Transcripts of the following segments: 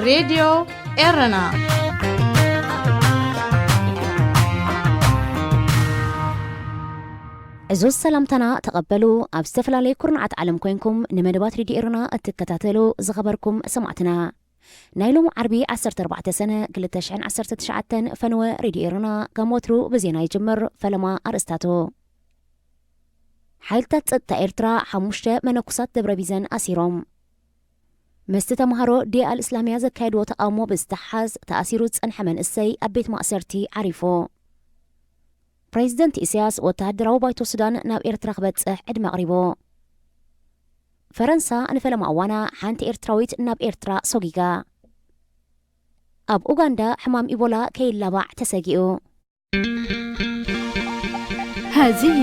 ሬድዮ ኤረና። ዕዙዝ ሰላምታና ተቐበሉ። ኣብ ዝተፈላለየ ኩርናዓት ዓለም ኮይንኩም ንመደባት ሬድዮ ኤረና እትከታተሉ ዝኸበርኩም ሰማዕትና፣ ናይ ሎሚ ዓርቢ ዓሰርተ ኣርባዕተ ሰነ ክልተ ሽሕን ዓሰርተ ትሽዓተን ፈነወ ሬድዮ ኤረና ከም ወትሩ ብዜና ይጅምር። ፈለማ ኣርእስታቱ። ሓይልታት ጸጥታ ኤርትራ ሓሙሽተ መነኩሳት ደብረ ቢዘን ኣሲሮም። ምስቲ ተምሃሮ ዲያ ኣልእስላምያ ዘካየድዎ ተቓውሞ ብዝተሓሓዝ፣ ተኣሲሩ ዝጸንሐ መንእሰይ ኣብ ቤት ማእሰርቲ ዓሪፉ። ፕሬዚደንት ኢሳያስ ወተሃደራዊ ባይቶ ሱዳን ናብ ኤርትራ ክበጽሕ ዕድመ ኣቕሪቡ። ፈረንሳ ንፈለማ እዋና ሓንቲ ኤርትራዊት ናብ ኤርትራ ሶጊጋ። ኣብ ኡጋንዳ ሕማም ኢቦላ ከይላባዕ ተሰጊኡ። هذه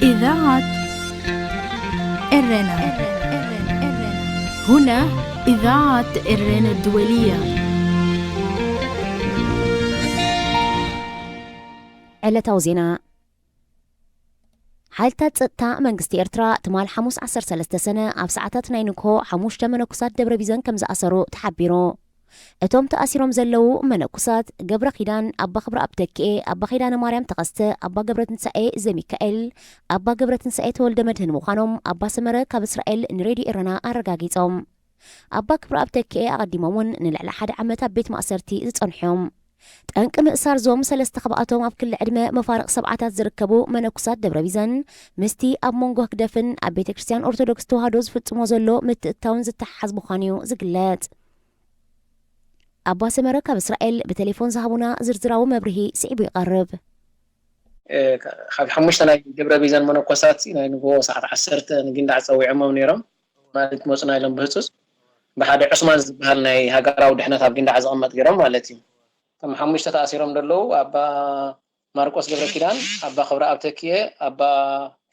إذاعة إرنا. هنا إذاعة إرنا الدولية. ዕለታዊ ዜና። ሓይልታት ጸጥታ መንግስቲ ኤርትራ ትማል ሓሙስ ዓሰርተ ሰለስተ ሰነ ኣብ ሰዓታት ናይ ንግሆ ሓሙሽተ መነኩሳት ደብረ ቢዘን ከም ዝኣሰሩ ተሓቢሩ። እቶም ተኣሲሮም ዘለዉ መነኩሳት ገብረ ኪዳን፣ ኣባ ክብረኣብ ተኪኤ፣ ኣባ ኪዳነ ማርያም ተኸስተ፣ ኣባ ገብረትንሳኤ ዘሚካኤል፣ ኣባ ገብረትንሳኤ ተወልደ መድህን ምዃኖም ኣባ ሰመረ ካብ እስራኤል ንሬድዮ ኤረና ኣረጋጊጾም። ኣባ ክብረኣብ ተኪኤ ኣቐዲሞም እውን ንልዕሊ ሓደ ዓመት ኣብ ቤት ማእሰርቲ ዝጸንሑ እዮም። ጠንቂ ምእሳር ዞም ሰለስተ ካብኣቶም ኣብ ክሊ ዕድመ መፋርቕ ሰብዓታት ዝርከቡ መነኩሳት ደብረ ቢዘን፣ ምስቲ ኣብ መንጎ ህግደፍን ኣብ ቤተ ክርስቲያን ኦርቶዶክስ ተዋህዶ ዝፍጽሞ ዘሎ ምትእትታውን ዝተሓሓዝ ምዃኑ እዩ ዝግለጽ። ኣባ ሰመረ ካብ እስራኤል ብቴሌፎን ዝሃቡና ዝርዝራዊ መብርሂ ስዒቡ ይቐርብ። እ፣ ካብ ሓሙሽተ ናይ ደብረ ቢዘን መነኮሳት ናይ ንግሆ ሰዓት ዓሰርተ ንጊንዳዕ ጸዊዖሞም ነይሮም። ማለት መጹና ኢሎም ብህጹጽ ብሓደ ዑስማን ዝበሃል ናይ ሃገራዊ ድሕነት ኣብ ጊንዳዕ ዝቕመጥ ገይሮም ማለት እዩ። እቶም ሓሙሽተ ተኣሲሮም ዘለዉ ኣባ ማርቆስ ገብረ ኪዳን፣ ኣባ ክብረኣብ ተኪኤ፣ ኣባ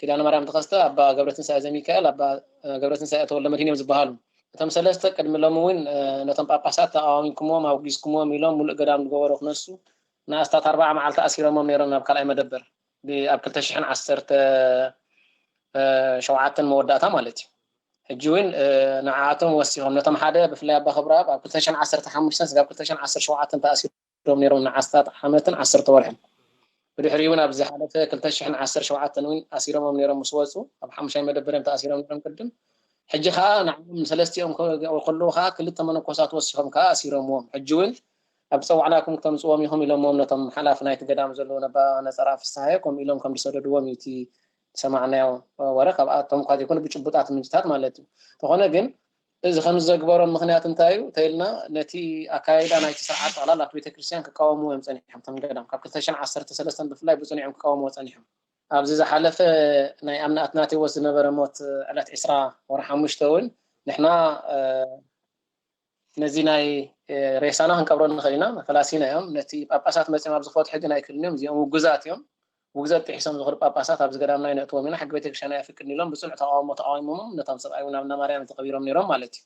ኪዳነ ማርያም ተኸስተ፣ ኣባ ገብረትንሳኤ ዘሚካኤል፣ ኣባ፣ እ፣ ገብረትንሳኤ ተወልደ መድህን እዮም ዝበሃሉ። እቶም ሰለስተ ቅድሚ ሎሚ እውን፣ እ፣ ነቶም ጳጳሳት ተቃዋሚኩምዎም፣ ኣውጊዝኩምዎም ኢሎም ሙሉእ ገዳም ዝገበሩ ክነሱ ንኣስታት ኣርባዓ መዓልቲ ኣሲሮሞም ነይሮም ናብ ካልኣይ መደበር ብ-፣ ኣብ ክልተ ሽሕን ዓሰርተ ሸውዓተን መወዳእታ ማለት እዩ። ሕጂ እውን፣ እ፣ ንዓኣቶም ወሲኾም ነቶም ሓደ ብፍላይ ኣባ ክብረኣብ ኣብ ክልተ ሽሕን ዓሰርተ ሓሙሽተን ስጋብ ክልተ ሽሕን ዓሰርተ ሸውዓተን ተኣሲሮም ነይሮም ንኣስታት ዓመትን ዓሰርተ ወርሕን። ብድሕሪኡ እውን ኣብ ዝሓለፈ ክልተ ሽሕን ዓሰርተ ሸውዓተን እውን ኣሲሮሞም ነይሮም ምስ ወፁ ኣብ ሓሙሻይ መደበር እዮም ተኣሲሮም ነይሮም ቅድም። ሕጂ ከዓ ንዓኦም ሰለስቲኦም ከ-፣ ከለዉ ከዓ ክልተ መነኮሳት ወሲኾም ከዓ ኣሲሮምዎም። ሕጂ እውን ኣብ ዝፀዋዕናኩም ክተምፅዎም ኢኹም ኢሎምዎም ነቶም ሓላፊ ናይቲ ገዳም ዘለዉ ነባ ነፀራ ፍስሃየ ከምኡ ኢሎም ከም ዝሰደድዎም እዩ እቲ ዝሰማዕናዮ ወረ። ካብኣቶም እኳ ዘይኮነ ብጭቡጣት ምንጭታት ማለት እዩ። እንተኾነ ግን እዚ ከም ዘግበሮም ምኽንያት እንታይ እዩ እንተኢልና ነቲ ኣካያይዳ ናይቲ ስርዓት ጠቕላላ እቲ ቤተክርስትያን ክቃወምዎ እዮም ፀኒሖም። እቶም ገዳም ካብ ክልተ ሽሕን ዓሰርተ ሰለስተን ብፍላይ ብፅኑዕ እዮም ክቃወምዎ ፀኒሖም። ኣብዚ ዝሓለፈ ናይ ኣምነ ኣትናቴዎስ ዝነበረ ሞት ዕለት ዕስራ ወርሒ ሓሙሽተ እውን ንሕና፣ እ፣ ነዚ ናይ፣ እ፣ ሬሳና ክንቀብሮ ንኽእል ኢና፣ ፈላሲና እዮም። ነቲ ጳጳሳት መጺኦም ኣብ ዝፈትሑ ግን ኣይክእልን እዮም። እዚኦም ውጉዛት እዮም። ውግዘት ጥሒሶም ዝኸዱ ጳጳሳት ኣብዚ ገዳምና ኣይነእትዎም ኢና፣ ሕጊ ቤተክርስትያን ኣየፍቅድን ኢሎም ብጽኑዕ ተቓውሞ ተቓዊሞሞም ነቶም ሰብኣይ እውን ኣብ እንዳ ማርያም ተቐቢሮም ነይሮም ማለት እዩ።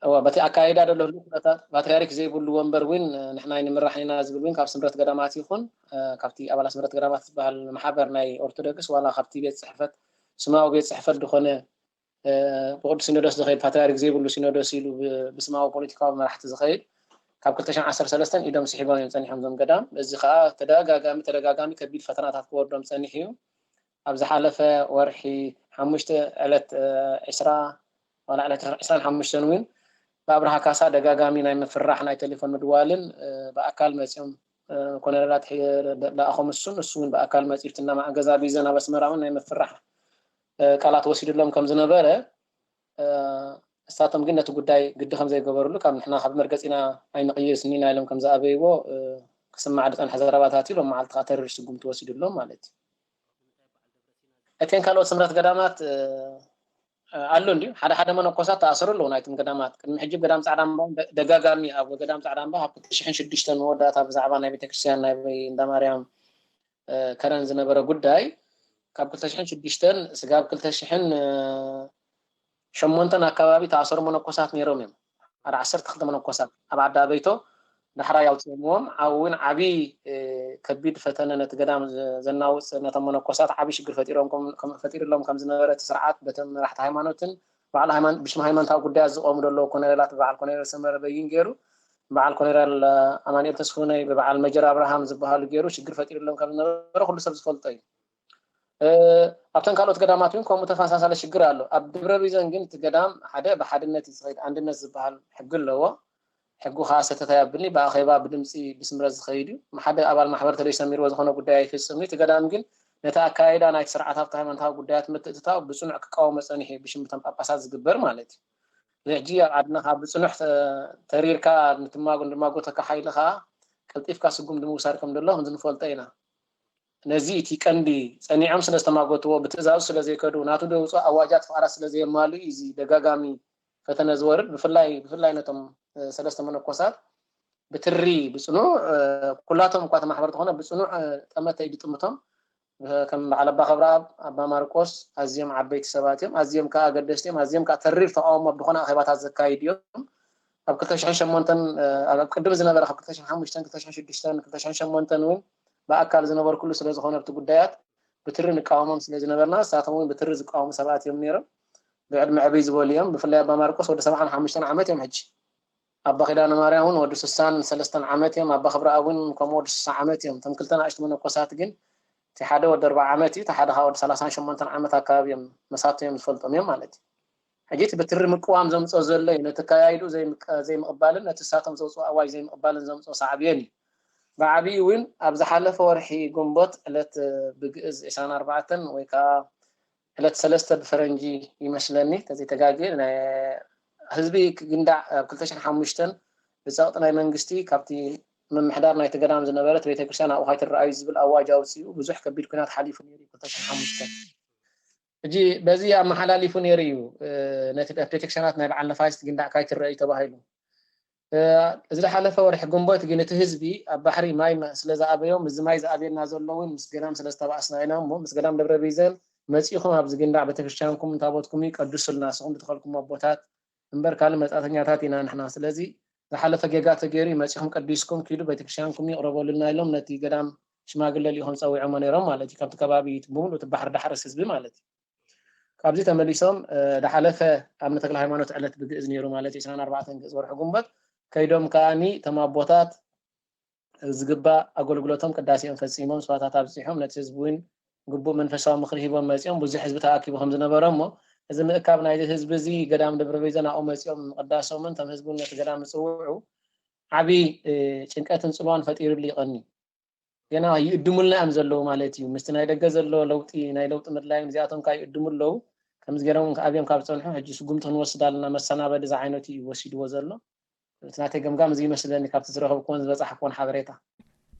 እወ፣ በቲ ኣካይዳ ዘሎ ህሉው ኩነታት ፓትርያርክ ዘይብሉ ወንበር እውን፣ እ፣ ንሕና ኣይንምራሕን ኢና ዝብል እውን ካብ ስምረት ገዳማት ይኹን፣ እ፣ ካብቲ ኣባላት ስምረት ገዳማት ዝበሃል ማሕበር ናይ ኦርቶዶክስ ዋላ ካብቲ ቤት ጽሕፈት ስማዊ ቤት ጽሕፈት ዝኾነ፣ እ፣ ብቅዱስ ሲኖዶስ ዝኸይድ ፓትርያርክ ዘይብሉ ሲኖዶስ ኢሉ ብ-፣ ብስማዊ ፖለቲካዊ መራሕቲ ዝኸይድ ካብ ክልተ ሽሕን ዓሰርተ ሰለስተን ኢዶም ስሒቦም እዮም ጸኒሖም እዞም ገዳም። እዚ ከኣ ተደጋጋሚ ተደጋጋሚ ከቢድ ፈተናታት ክወርዶም ጸኒሑ እዩ። ኣብ ዝሓለፈ ወርሒ ሓሙሽተ ዕለት፣ እ፣ ዕስራ ዋላ ዕለት ዕስራን ሓሙሽተን እውን ብኣብርሃ ካሳ ደጋጋሚ ናይ ምፍራሕ ናይ ቴሌፎን ምድዋልን፣ እ፣ ብኣካል መጺኦም፣ እ፣ ኮነረላት ሒ-፣ ለኣኾም እሱን እሱ እውን ብኣካል መጺኡ እቲ እናማ-፣ ገዛ ቢዘን ኣብ ኣስመራ እውን ናይ ምፍራሕ፣ እ፣ ቃላት ወሲድሎም ከም ዝነበረ፣ እ፣ እሳቶም ግን ነቲ ጉዳይ ግዲ ከም ዘይገበርሉ ካብ ንሕና ካብ መርገጺና ኣይንቕይስን ኢና ኢሎም ከም ዝኣበይዎ፣ እ፣ ክስማዕ ዝጸንሐ ዘረባታት እዩ። ሎም መዓልቲ ከኣ ተሪር ስጉምቲ ወሲድሎም ማለት እዩ። እተን ካልኦት ስምረት ገዳማት፣ እ፣ ኣሎ እንድዩ። ሓደ ሓደ መነኮሳት ተኣሰሩ ኣለዉ ናይቶም ገዳማት። ቅድሚ ሕጂ ኣብ ገዳም ጻዕዳ እምባ እውን ደ-፣ ደጋጋሚ ኣብ ገዳም ጻዕዳ እምባ ካብ ክልተ ሽሕን ሽዱሽተን መወዳእታ ብዛዕባ ናይ ቤተክርስትያን ናይ እንዳ ማርያም፣ እ፣ ከረን ዝነበረ ጉዳይ ካብ ክልተ ሽሕን ሽዱሽተን ስጋብ ክልተ ሽሕን ሸሞንተን ኣካባቢ ተኣሰሩ መነኮሳት ነይሮም እዮም። ሓደ ዓሰርተ ክልተ መነኮሳት ኣብ ዓዲ ኣበይቶ ዳሕራይ ኣውፂኦምዎም። ኣብኡ እውን ዓብዪ፣ እ፣ ከቢድ ፈተነ ነቲ ገዳም ዘ-፣ ዘናውፅ ነቶም መነኮሳት ዓብዪ ሽግር ፈጢሮም ከም፣ ከም፣ ፈጢሩሎም ከም ዝነበረ እቲ ስርዓት በቶም መራሕቲ ሃይማኖትን በዓል ሃይማኖት፣ ብሽም ሃይማኖታዊ ጉዳያት ዝቆሙ ዘለዉ ኮነሬላት ብበዓል ኮነሬል ሰመረ በይን ገይሩ፣ በዓል ኮነሬል ኣማኑኤል ተስፉነይ ብበዓል መጀር ኣብርሃም ዝበሃሉ ገይሩ ሽግር ፈጢሩሎም ከም ዝነበረ ኩሉ ሰብ ዝፈልጦ እዩ። ኣብተን ካልኦት ገዳማት እውን ከምኡ ተመሳሳለ ሽግር ኣሎ። ኣብ ደብረ ቢዘን ግን እቲ ገዳም ሓደ ብሓድነት እዩ ዝኸይድ፣ ኣንድነት ዝበሃል ሕጊ ኣለዎ። ሕጉ ከዓ ሰተታ የብልኒ፣ ብኣኼባ ብድምፂ ብስምረት ዝኸይድ እዩ። ሓደ ኣባል ማሕበር ተለይ ሰሚርዎ ዝኾነ ጉዳይ ኣይፍፅም እዩ። እቲ ገዳም ግን ነቲ ኣካይዳ ናይቲ ስርዓት ኣብቲ ሃይማኖታዊ ጉዳያት ምትእትታው ብፅኑዕ ክቃወሞ ፀኒሑ እዩ፣ ብሽም እቶም ጳጳሳት ዝግበር ማለት እዩ። ሕጂ ኣብ ዓድና ከዓ ብፅኑሕ ተሪርካ ንትማጎ ንድማጎተካ ሓይሊ ከዓ ቀልጢፍካ ስጉም ድምውሳድ ከም ደሎ ከምዚ ንፈልጦ ኢና። ነዚ እቲ ቀንዲ ጸኒዖም ስለ ዝተማጎትዎ ብትእዛዙ ስለ ዘይከዱ ናቱ ደውጾ ኣዋጃት ፍቓዳት ስለ ዘየማልኡ እዩ እዚ ደጋጋሚ ፈተነ ዝወርድ። ብፍላይ ብፍላይ ነቶም ሰለስተ መነኮሳት ብትሪ ብጽኑዕ ኩላቶም እኳ ተማሕበርቲ ኮነ ብጽኑዕ ጠመተ እዩ ድጥምቶም። ከም በዓል ኣባ ክብረኣብ ኣባ ማርቆስ ኣዝዮም ዓበይቲ ሰባት እዮም። ኣዝዮም ከዓ ኣገደስቲ እዮም። ኣዝዮም ከዓ ተሪር ተቃውሞ ኣብ ዝኾነ ኣኼባታት ዘካይዱ እዮም። ኣብ ክልተ ሽሕን ሸሞንተን ኣብ ቅድሚ ዝነበረ ካብ ክልተ ሽሕን ሓሙሽተን ክልተ ሽሕን ሽዱሽተን ክልተ ሽሕን ሸሞንተን እውን ብኣካል ዝነበርኩሉ ስለ ዝኾነ ኣብቲ ጉዳያት ብትሪ ንቃወሞም ስለ ዝነበርና ንሳቶም እውን ብትሪ ዝቃወሙ ሰባት እዮም ነይሮም። ብዕድመ ዕብይ ዝበሉ እዮም። ብፍላይ ኣባ ማርቆስ ወዲ ሰብዓን ሓሙሽተን ዓመት እዮም ሕጂ። ኣባ ኪዳነ ማርያም እውን ወዲ ስሳን ሰለስተን ዓመት እዮም። ኣባ ክብረኣብ እውን ከምኡ ወዲ ስሳ ዓመት እዮም። እቶም ክልተ ንኣሽቱ መነኮሳት ግን እቲ ሓደ ወዲ ኣርብዓ ዓመት እዩ፣ እቲ ሓደ ከዓ ወዲ ሰላሳን ሸሞንተን ዓመት ኣካባቢ እዮም። መሳቶም እዮም ዝፈልጦም እዮም ማለት እዩ። ሕጂ እቲ ብትሪ ምቅዋም ዘምፅኦ ዘሎ እዩ። ነቲ ኣካያይድኡ ዘይምቀ- ዘይምቕባልን ነቲ ንሳቶም ዘውፅኦ ኣዋጅ ዘይምቕባልን ዘምፅኦ ሳዕቤን እዩ። ብዓብዩ እውን ኣብ ዝሓለፈ ወርሒ ግንቦት ዕለት ብግእዝ ዕስራን ኣርባዕተን ወይ ከዓ ዕለት ሰለስተ ብፈረንጂ ይመስለኒ ተዘይተጋግየ ናይ ህዝቢ ክግንዳዕ ኣብ ክልተ ሽሕን ሓሙሽተን ብፀቕጢ ናይ መንግስቲ ካብቲ ምምሕዳር ናይቲ ገዳም ዝነበረት ቤተክርስትያን ኣብኡ ካይትረኣዩ ዝብል ኣዋጅ ኣውፂኡ ብዙሕ ከቢድ ኩናት ሓሊፉ ነይሩ እዩ። ክልተ ሽሕን ሓሙሽተን ሕጂ በዚ ኣመሓላሊፉ ነይሩ እዩ። ነቲ ቤተክርስትያናት ናይ በዓል ነፋሪት ግንዳዕ ካይትረኣዩ ተባሂሉ። እዚ ዝሓለፈ ወርሒ ግንቦት ግን እቲ ህዝቢ ኣብ ባሕሪ ማይ ስለ ዝኣበዮም፣ እዚ ማይ ዝኣብየና ዘሎ እውን ምስ ገዳም ስለ ዝተባኣስና ኢና እሞ ምስ ገዳም ደብረ ቢዘን መፂኹም ኣብዚ ግንዳዕ ቤተክርስትያንኩም ታቦትኩም ቀድሱልና፣ ንስኹም ብትኸልኩም ኣቦታት እምበር ካልእ መጻእተኛታት ኢና ንሕና። ስለዚ ዝሓለፈ ጌጋ ተገይሩ እዩ፣ መፂኹም ቀዲስኩም ኪዱ ቤተክርስትያንኩም ይቕረበሉልና ኢሎም ነቲ ገዳም ሽማግለ ልኢኾም ፀዊዖሞ ነይሮም ማለት እዩ። ካብቲ ከባቢ ብምሉእ እቲ ባሕሪ ዳሕረስ ህዝቢ ማለት እዩ። ካብዚ ተመሊሶም ዳሓለፈ ኣምነ ተክለ ሃይማኖት ዕለት ብግእዝ ነይሩ ማለት እዩ፣ ዕስራን ኣርባዕተን ግእዝ ወርሒ ግንቦት ከይዶም ከኣኒ እቶም ኣቦታት ዝግባእ ኣገልግሎቶም ቅዳሴኦም ፈፂሞም ስዋታት ኣብፂሖም ነቲ ህዝቢ እውን ግቡእ መንፈሳዊ ምክሪ ሂቦም መፂኦም ብዙሕ ህዝቢ ተኣኪቡ ከም ዝነበረ እሞ እዚ ምእካብ ናይዚ ህዝቢ እዚ ገዳም ደብረ ቤዘን ኣብኡ መፂኦም ምቅዳሶምን እቶም ህዝቢ እውን ነቲ ገዳም ምፅውዑ ዓብዪ ጭንቀትን ፅልዋን ፈጢሩሉ ይቐኒ። ገና ይእድሙልና እዮም ዘለዉ ማለት እዩ። ምስቲ ናይ ደገ ዘሎ ለውጢ ናይ ለውጢ ምድላይም እዚኣቶም ከዓ ይእድሙ ኣለዉ። ከምዚ ገይሮም ኣብዮም ካብ ዝፀንሑ ሕጂ ስጉምቲ ክንወስድ ኣለና መሰናበዲ ዝዓይነቱ እዩ ወሲድዎ ዘሎ። እቲ ናተይ ገምጋም እዚ ይመስለኒ ካብቲ ዝረኸብኩዎን ዝበፃሕኩዎን ሓበሬታ።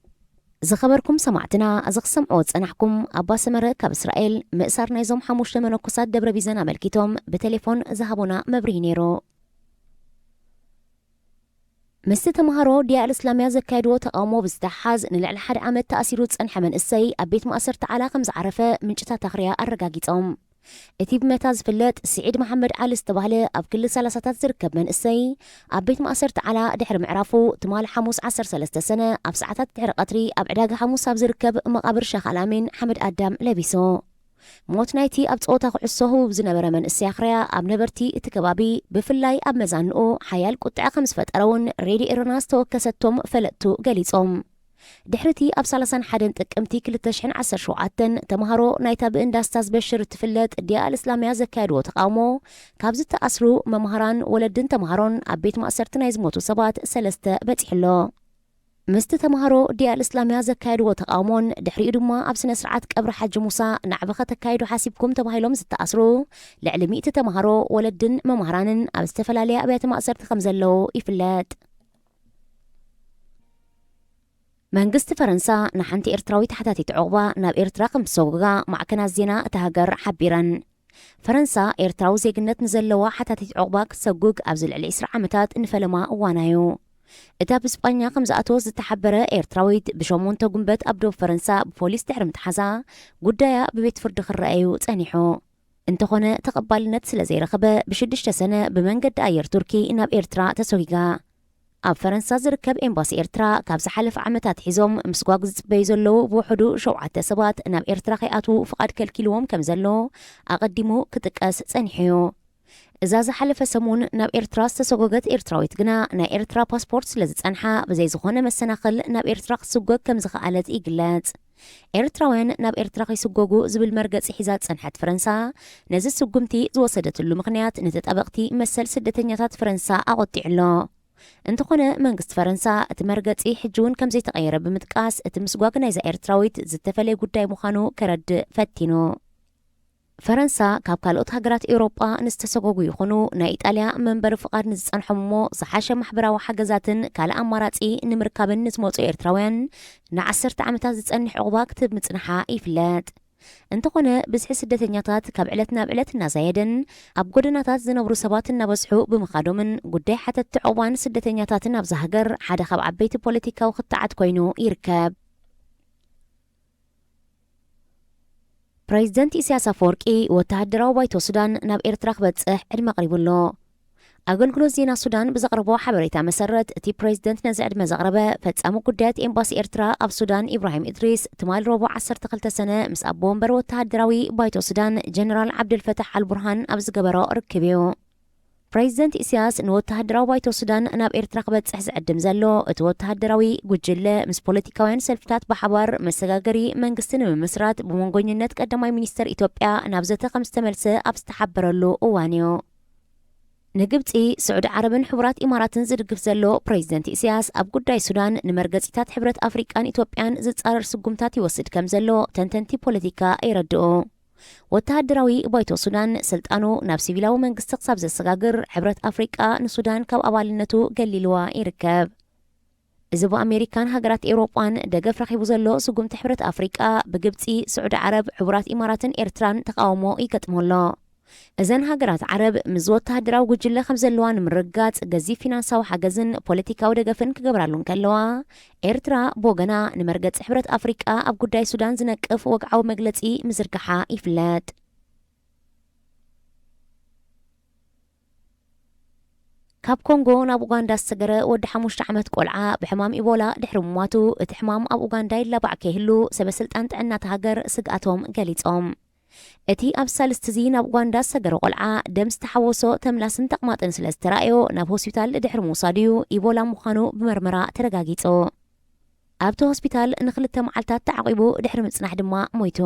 ዝኸበርኩም ሰማዕትና፣ እዚ ክሰምዕዎ ዝጸናሕኩም ኣባ ሰመረ ካብ እስራኤል ምእሳር ናይዞም ሓሙሽተ መነኮሳት ደብረ ቢዘን ኣመልኪቶም ብቴሌፎን ዝሃቡና መብርሂ ነይሩ። ምስቲ ተምሃሮ ዲያ ኣልእስላምያ ዘካየድዎ ተቓውሞ ብዝተሓሓዝ ንልዕሊ ሓደ ዓመት ተኣሲሩ ዝጸንሐ መንእሰይ ኣብ ቤት ማእሰርቲ ዓላ ከም ዝዓረፈ ምንጭታት ኣኽርያ ኣረጋጊጾም። እቲ ብመታ ዝፍለጥ ስዒድ መሓመድ ዓሊ ዝተባህለ ኣብ ክሊ ሰላሳታት ዝርከብ መንእሰይ ኣብ ቤት ማእሰርቲ ዓላ ድሕሪ ምዕራፉ ትማሊ ሓሙስ ዓሰርተ ሰለስተ ሰነ ኣብ ሰዓታት ድሕሪ ቀትሪ ኣብ ዕዳጋ ሓሙስ ኣብ ዝርከብ መቓብር ሸኽ ኣልኣሚን ሓመድ ኣዳም ለቢሱ። ሞት ናይቲ ኣብ ጸወታ ኩዕሶ ህቡብ ዝነበረ መንእሰይ ኣኽርያ ኣብ ነበርቲ እቲ ከባቢ ብፍላይ ኣብ መዛንኡ ሓያል ቁጥዐ ከም ዝፈጠረ እውን ሬድዮ ኤረና ዝተወከሰቶም ፈለጥቱ ገሊጾም። ድሕሪ እቲ ኣብ ሰላሳን ሓደን ጥቅምቲ ክልተ ሽሕን ዓሰርተ ሸውዓተን ተምሃሮ ናይታ ብእንዳ ስታዝ በሽር እትፍለጥ ዲያ ኣልእስላምያ ዘካየድዎ ተቓውሞ ካብ ዝተኣስሩ መምሃራን ወለድን ተምሃሮን ኣብ ቤት ማእሰርቲ ናይ ዝሞቱ ሰባት ሰለስተ በጺሑ ኣሎ። ምስቲ ተምሃሮ ዲያ ኣልእስላምያ ዘካየድዎ ተቓውሞን ድሕሪኡ ድማ ኣብ ስነ ስርዓት ቀብሪ ሓጂ ሙሳ ናዕቢ ከተካይዱ ሓሲብኩም ተባሂሎም ዝተኣስሩ ልዕሊ ሚእቲ ተምሃሮ ወለድን መምሃራንን ኣብ ዝተፈላለያ ኣብያተ ማእሰርቲ ከም ዘለዉ ይፍለጥ። መንግስቲ ፈረንሳ ንሓንቲ ኤርትራዊት ሓታቲት ዑቕባ ናብ ኤርትራ ከም ዝሰጉጋ ማዕከናት ዜና እታ ሃገር ሓቢረን። ፈረንሳ ኤርትራዊ ዜግነት ንዘለዋ ሓታቲት ዑቕባ ክትሰጉግ ኣብዚ ልዕሊ ዕስራ ዓመታት ንፈለማ እዋና'ዩ። እታ ብስጳኛ ከም ዝኣተወት ዝተሓበረ ኤርትራዊት ብሸሞንተ ጉንበት ኣብ ዶብ ፈረንሳ ብፖሊስ ድሕሪ ምትሓዛ ጉዳያ ብቤት ፍርዲ ክረኣ'ዩ ጸኒሑ። እንተኾነ ተቐባልነት ስለ ዘይረኸበ ብሽዱሽተ ሰነ ብመንገዲ ኣየር ቱርኪ ናብ ኤርትራ ተሰጒጋ። ኣብ ፈረንሳ ዝርከብ ኤምባሲ ኤርትራ ካብ ዝሓለፈ ዓመት ኣትሒዞም ምስጓግ ዝጽበዩ ዘለዉ ብውሕዱ ሸውዓተ ሰባት ናብ ኤርትራ ከይኣትዉ ፍቓድ ከልኪልዎም ከም ዘሎ ኣቐዲሙ ክጥቀስ ጸኒሑ'ዩ። እዛ ዝሓለፈ ሰሙን ናብ ኤርትራ ዝተሰጎገት ኤርትራዊት ግና ናይ ኤርትራ ፓስፖርት ስለ ዝጸንሓ ብዘይ ዝኾነ መሰናኽል ናብ ኤርትራ ክትስጎግ ከም ዝኸኣለት ይግለጽ። ኤርትራውያን ናብ ኤርትራ ከይስጎጉ ዝብል መርገጺ ሒዛ ዝጸንሐት ፈረንሳ፣ ነዚ ስጉምቲ ዝወሰደትሉ ምኽንያት ንተጣበቕቲ መሰል ስደተኛታት ፈረንሳ ኣቖጢዑ ኣሎ። እንተኾነ መንግስቲ ፈረንሳ እቲ መርገጺ ሕጂ እውን ከም ዘይተቐየረ ብምጥቃስ እቲ ምስጓግ ናይዛ ኤርትራዊት ዝተፈለየ ጉዳይ ምዃኑ ከረድእ ፈቲኑ። ፈረንሳ ካብ ካልኦት ሃገራት ኤውሮጳ ንዝተሰጎጉ ይኹኑ ናይ ኢጣልያ መንበሪ ፍቓድ ንዝጸንሖም እሞ ዝሓሸ ማሕበራዊ ሓገዛትን ካልእ ኣማራጺ ንምርካብን ንዝመጹ ኤርትራውያን ንዓሰርተ ዓመታት ዝጸንሕ ዕቑባ ክትህብ ምጽንሓ ይፍለጥ። እንተኾነ ብዝሒ ስደተኛታት ካብ ዕለት ናብ ዕለት እናዛየደን ኣብ ጎደናታት ዝነብሩ ሰባት እናበዝሑ ብምኻዶምን ጉዳይ ሓተትቲ ዕቑባን ስደተኛታትን ኣብዚ ሃገር ሓደ ካብ ዓበይቲ ፖለቲካዊ ክትዓት ኮይኑ ይርከብ። ፕሬዚደንት ኢሳያስ ኣፈወርቂ ወተሃደራዊ ባይቶ ሱዳን ናብ ኤርትራ ክበጽሕ ዕድመ ኣቕሪቡ ኣሎ። ኣገልግሎት ዜና ሱዳን ብዘቕረቦ ሓበሬታ መሰረት፣ እቲ ፕሬዚደንት ነዚ ዕድመ ዘቕረበ፣ ፈጻሚ ጉዳያት ኤምባሲ ኤርትራ ኣብ ሱዳን ኢብራሂም እድሪስ ትማሊ ረቡዕ ዓሰርተ ክልተ ሰነ ምስ ኣቦ ወንበር ወተሃደራዊ ባይቶ ሱዳን ጀነራል ዓብደልፈታሕ ኣልቡርሃን ኣብ ዝገበሮ ርክብ እዩ። ፕሬዚደንት ኢሳያስ ንወተሃደራዊ ባይቶ ሱዳን ናብ ኤርትራ ክበጽሕ ዝዕድም ዘሎ፣ እቲ ወተሃደራዊ ጉጅለ ምስ ፖለቲካውያን ሰልፍታት ብሓባር መሰጋገሪ መንግስቲ ንምምስራት ብመንጎኝነት ቀዳማይ ሚኒስተር ኢትዮጵያ ናብ ዘተ ከም ዝተመልሰ ኣብ ዝተሓበረሉ እዋን እዩ። ንግብጺ፣ ስዑዲ ዓረብን ሕቡራት ኢማራትን ዝድግፍ ዘሎ ፕሬዚደንት ኢሳያስ፣ ኣብ ጉዳይ ሱዳን ንመርገጺታት ሕብረት ኣፍሪቃን ኢትዮጵያን ዝጻረር ስጉምታት ይወስድ ከም ዘሎ ተንተንቲ ፖለቲካ የረድኡ። ወተሃደራዊ ባይቶ ሱዳን ስልጣኑ ናብ ሲቪላዊ መንግስቲ ክሳብ ዘሰጋግር፣ ሕብረት ኣፍሪቃ ንሱዳን ካብ ኣባልነቱ ገሊልዋ ይርከብ። እዚ ብኣሜሪካን ሃገራት ኤውሮጳን ደገፍ ረኺቡ ዘሎ ስጉምቲ ሕብረት ኣፍሪቃ፣ ብግብጺ፣ ስዑዲ ዓረብ፣ ሕቡራት ኢማራትን ኤርትራን ተቃውሞ ይገጥሞ ኣሎ። እዘን ሃገራት ዓረብ ምስ ወተሃደራዊ ጉጅለ ከም ዘለዋ ንምርግጋጽ ገዚፍ ፊናንሳዊ ሓገዝን ፖለቲካዊ ደገፍን ክገብራሉ እንከለዋ፣ ኤርትራ ብወገና ንመርገጺ ሕብረት ኣፍሪቃ ኣብ ጉዳይ ሱዳን ዝነቅፍ ወግዓዊ መግለጺ ምዝርጋሓ ይፍለጥ። ካብ ኮንጎ ናብ ኡጋንዳ ዝሰገረ ወዲ ሓሙሽተ ዓመት ቆልዓ ብሕማም ኢቦላ ድሕሪ ምሟቱ፣ እቲ ሕማም ኣብ ኡጋንዳ ይላባዕ ከይህሉ ሰበ ስልጣን ጥዕና እታ ሃገር ስግኣቶም ገሊጾም። እቲ ኣብ ሳልስቲ እዚ ናብ ኡጋንዳ ዝሰገረ ቆልዓ ደም ዝተሓወሶ ተምላስን ተቕማጥን ስለ ዝተራእዮ ናብ ሆስፒታል ድሕሪ ምውሳዱ እዩ ኢቦላ ምዃኑ ብመርመራ ተረጋጊጹ። ኣብቲ ሆስፒታል ንኽልተ መዓልታት ተዓቂቡ ድሕሪ ምጽናሕ ድማ ሞይቱ።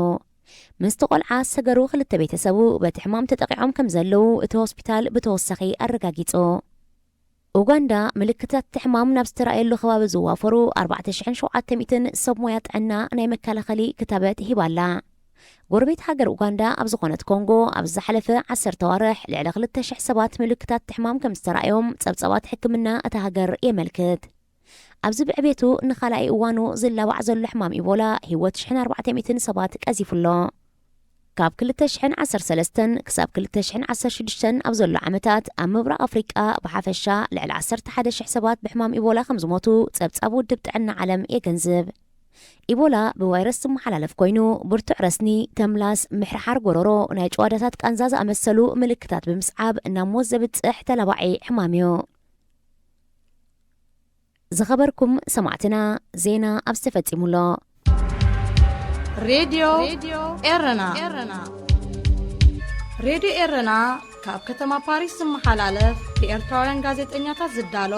ምስቲ ቆልዓ ዝሰገሩ ክልተ ቤተሰቡ በቲ ሕማም ተጠቒዖም ከም ዘለዉ እቲ ሆስፒታል ብተወሳኺ ኣረጋጊጹ። ኡጋንዳ ምልክታት እቲ ሕማም ናብ ዝተራእየሉ ከባቢ ዝዋፈሩ ኣርባዕተ ሽሕን ሸውዓተ ሚእትን ሰብ ሞያ ጥዕና ናይ መከላኸሊ ክታበት ሂባ ኣላ። ጎረቤት ሃገር ኡጋንዳ ኣብ ዝኾነት ኮንጎ ኣብ ዝሓለፈ ዓሰርተ ኣዋርሕ ልዕሊ ክልተ ሽሕ ሰባት ምልክታት እቲ ሕማም ከም ዝተራእዮም ጸብጻባት ሕክምና እታ ሃገር የመልክት። ኣብዚ ብዕቤቱ ንኻልኣይ እዋኑ ዝላባዕ ዘሎ ሕማም ኢቦላ ህይወት ሽሕን ኣርባዕተ ሚእትን ሰባት ቀዚፉ ኣሎ። ካብ ክልተ ሽሕን ዓሰርተ ሰለስተን ክሳብ ክልተ ሽሕን ዓሰርተ ሽዱሽተን ኣብ ዘሎ ዓመታት ኣብ ምብራቕ ኣፍሪቃ ብሓፈሻ ልዕሊ ዓሰርተ ሓደ ሽሕ ሰባት ብሕማም ኢቦላ ከም ዝሞቱ ጸብጻብ ውድብ ጥዕና ዓለም የገንዝብ። ኢቦላ ብቫይረስ ዝመሓላለፍ ኮይኑ፣ ብርቱዕ ረስኒ፣ ተምላስ፣ ምሕርሓር ጎረሮ፣ ናይ ጭዋዳታት ቃንዛ ዝኣመሰሉ ምልክታት ብምስዓብ ናብ ሞት ዘብጽሕ ተላባዒ ሕማም እዩ። ዝኸበርኩም ሰማዕትና፣ ዜና ኣብዚ ተፈጺሙ ኣሎ። ሬድዮ ኤረና። ሬድዮ ኤረና ካብ ከተማ ፓሪስ ዝመሓላለፍ ብኤርትራውያን ጋዜጠኛታት ዝዳሎ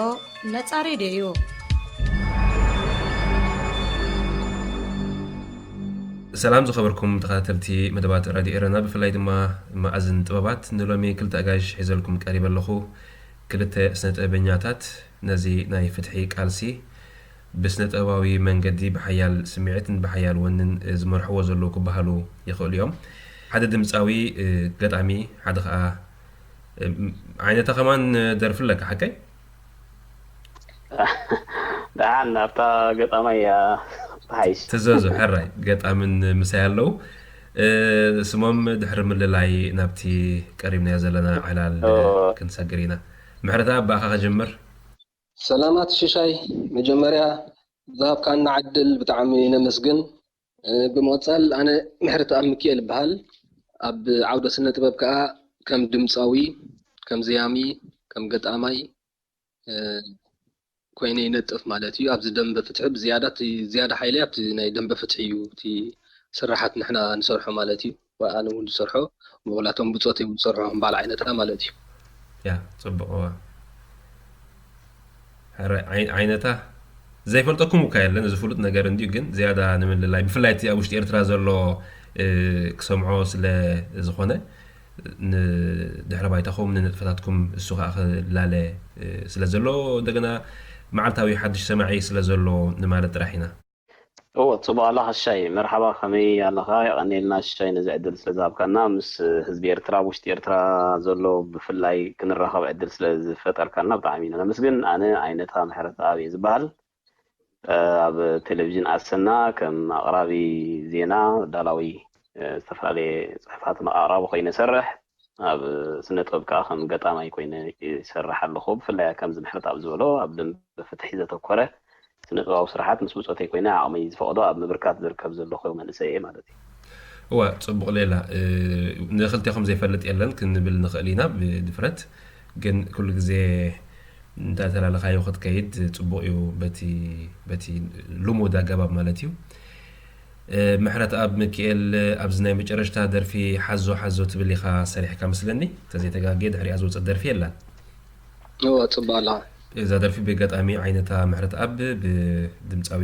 ነጻ ሬድዮ እዩ። ሰላም ዝኸበርኩም ተኸታተልቲ መደባት ራድዮ ኤረና፣ ብፍላይ ድማ መኣዝን ጥበባት፣ ንሎሚ ክልተ ኣጋይሽ ሒዘልኩም ቀሪበ ኣለኹ። ክልተ ስነ ጥበበኛታት ነዚ ናይ ፍትሒ ቃልሲ ብስነ ጥበባዊ መንገዲ ብሓያል ስምዒትን ብሓያል ወንን ዝመርሕዎ ዘለዉ ክበሃሉ ይኽእሉ እዮም። ሓደ ድምፃዊ፣ ገጣሚ፣ ሓደ ከዓ ዓይነታ ከማን ደርፊ ኣለካ፣ ሓቀይ? ደሓን ኣብታ ገጣማይ እያ ትሓይሽ። ትዘዙ ሕራይ ገጣምን ምሳይ ኣለዉ። ስሞም ድሕሪ ምልላይ ናብቲ ቀሪብናዮ ዘለና ዕላል ክንሰግር ኢና። ምሕረተኣብ ብኣኻ ክጅምር። ሰላማት ሽሻይ፣ መጀመርያ ዝሃብካና ዕድል ብጣዕሚ ነመስግን። ብምቕፃል ኣነ ምሕረተኣብ ሚኪኤል እበሃል። ኣብ ዓውደ ስነ ጥበብ ከዓ ከም ድምፃዊ፣ ከም ዘያሚ፣ ከም ገጣማይ ኮይነ ይነጥፍ ማለት እዩ። ኣብዚ ደንበ ፍትሒ ብዝያዳ እቲ ዝያዳ ሓይለይ ኣብቲ ናይ ደንበ ፍትሒ እዩ። እቲ ስራሓት ንሕና ንሰርሖ ማለት እዩ። ኣነ እውን ዝሰርሖ ብቑላቶም ብፆት እዮም ዝሰርሖ ከም በዓል ዓይነታ ማለት እዩ። ያ ጽቡቕ እዋ። ሕራይ ዓይነታ ዘይፈልጠኩም እኳ የለን፣ እዚ ፍሉጥ ነገር እንድዩ። ግን ዝያዳ ንምልላይ፣ ብፍላይ እቲ ኣብ ውሽጢ ኤርትራ ዘሎ ክሰምዖ ስለ ዝኾነ፣ ንድሕረ ባይታኹም ንንጥፈታትኩም እሱ ከዓ ክላለ ስለ ዘሎ፣ እንደገና መዓልታዊ ሓድሽ ሰማዒ ስለ ዘሎ ንማለት ጥራሕ ኢና። እወ፣ ጽቡቕ ኣለኻ ሽሻይ። መርሓባ፣ ከመይ ኣለኻ? የቐንየልና ሽሻይ ነዚ ዕድል ስለ ዝሃብካና። ምስ ህዝቢ ኤርትራ፣ ኣብ ውሽጢ ኤርትራ ዘሎ ብፍላይ ክንራኸብ ዕድል ስለ ዝፈጠርካና ብጣዕሚ ኢና ነመስግን። ኣነ ዓይነታ ምሕረተኣብ እየ ዝበሃል። ኣብ ቴሌቪዥን ኣሰና ከም ኣቕራቢ ዜና፣ ዳላዊ ዝተፈላለየ ጽሑፋት ኣቕራቢ ኮይነ እሰርሕ። ኣብ ስነ ጥበብ ከዓ ከም ገጣማይ ኮይነ ይሰርሕ ኣለኹ። ብፍላይ ከምዚ ምሕረተኣብ ዝበሎ ኣብ ደንበ ፍትሒ ዘተኮረ ስነ ጥበባዊ ስራሓት ምስ ብጾተይ ኮይነ ዓቕመይ ዝፈቕዶ ኣብ ምብርካት ዝርከብ ዘለኹ መንእሰይ እየ ማለት እዩ። እዋ ጽቡቕ ሌላ፣ ንክልቴኹም ዘይፈልጥ የለን ክንብል ንኽእል ኢና ብድፍረት። ግን ኩሉ ግዜ እንዳተላለኻዮ ክትከይድ ጽቡቕ እዩ፣ በቲ በቲ ልሙድ ኣገባብ ማለት እዩ። ምሕረተኣብ ሚኪኤል፣ ኣብዚ ናይ መጨረሽታ ደርፊ ሓዞ ሓዞ ትብል ኢኻ ሰሪሕካ መስለኒ፣ እንተዘይተጋግየ ድሕሪኣ ዝወጸት ደርፊ የላን። እወ ጽቡቕ ኣላ። እዛ ደርፊ ብገጣሚ ዓይነታ ምሕረተኣብ ብድምጻዊ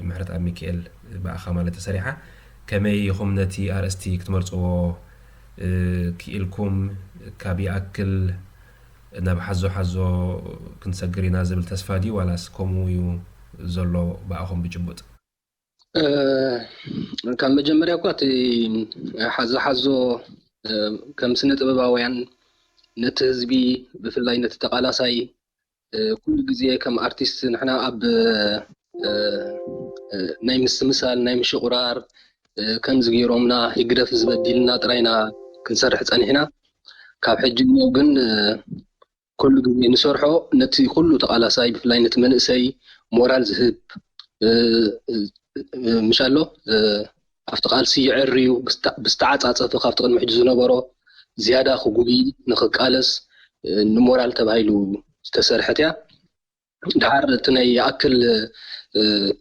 ምሕረተኣብ ሚኪኤል ብኣኻ ማለት ተሰሪሓ። ከመይ ኢኹም ነቲ ኣርእስቲ ክትመርጽዎ ክኢልኩም? ካብ ይኣክል ናብ ሓዞ ሓዞ ክንሰግር ኢና ዝብል ተስፋ ድዩ ዋላስ ከምኡ እዩ ዘሎ ብኣኹም ብጭቡጥ? ካብ መጀመርያ እኳ እቲ ሓዞ ሓዞ ከም ስነ ጥበባውያን ነቲ ህዝቢ ብፍላይ ነቲ ተቓላሳይ ኩሉ ግዜ ከም ኣርቲስት ንሕና ኣብ ናይ ምስምሳል ናይ ምሽቑራር ከምዚ ገይሮምና ህግደፍ ዝበዲልና ጥራይና ክንሰርሕ ጸኒሕና። ካብ ሕጂ እሞ ግን ኩሉ ግዜ ንሰርሖ ነቲ ኩሉ ተቓላሳይ ብፍላይ ነቲ መንእሰይ ሞራል ዝህብ ምሻሎ ኣብቲ ቃልሲ ይዕርዩ ብዝተዓፃፀፈ ካብቲ ቅድሚ ሕጂ ዝነበሮ ዝያዳ ክጉብይ ንክቃለስ ንሞራል ተባሂሉ ዝተሰርሐት እያ። ድሓር እቲ ናይ ይኣክል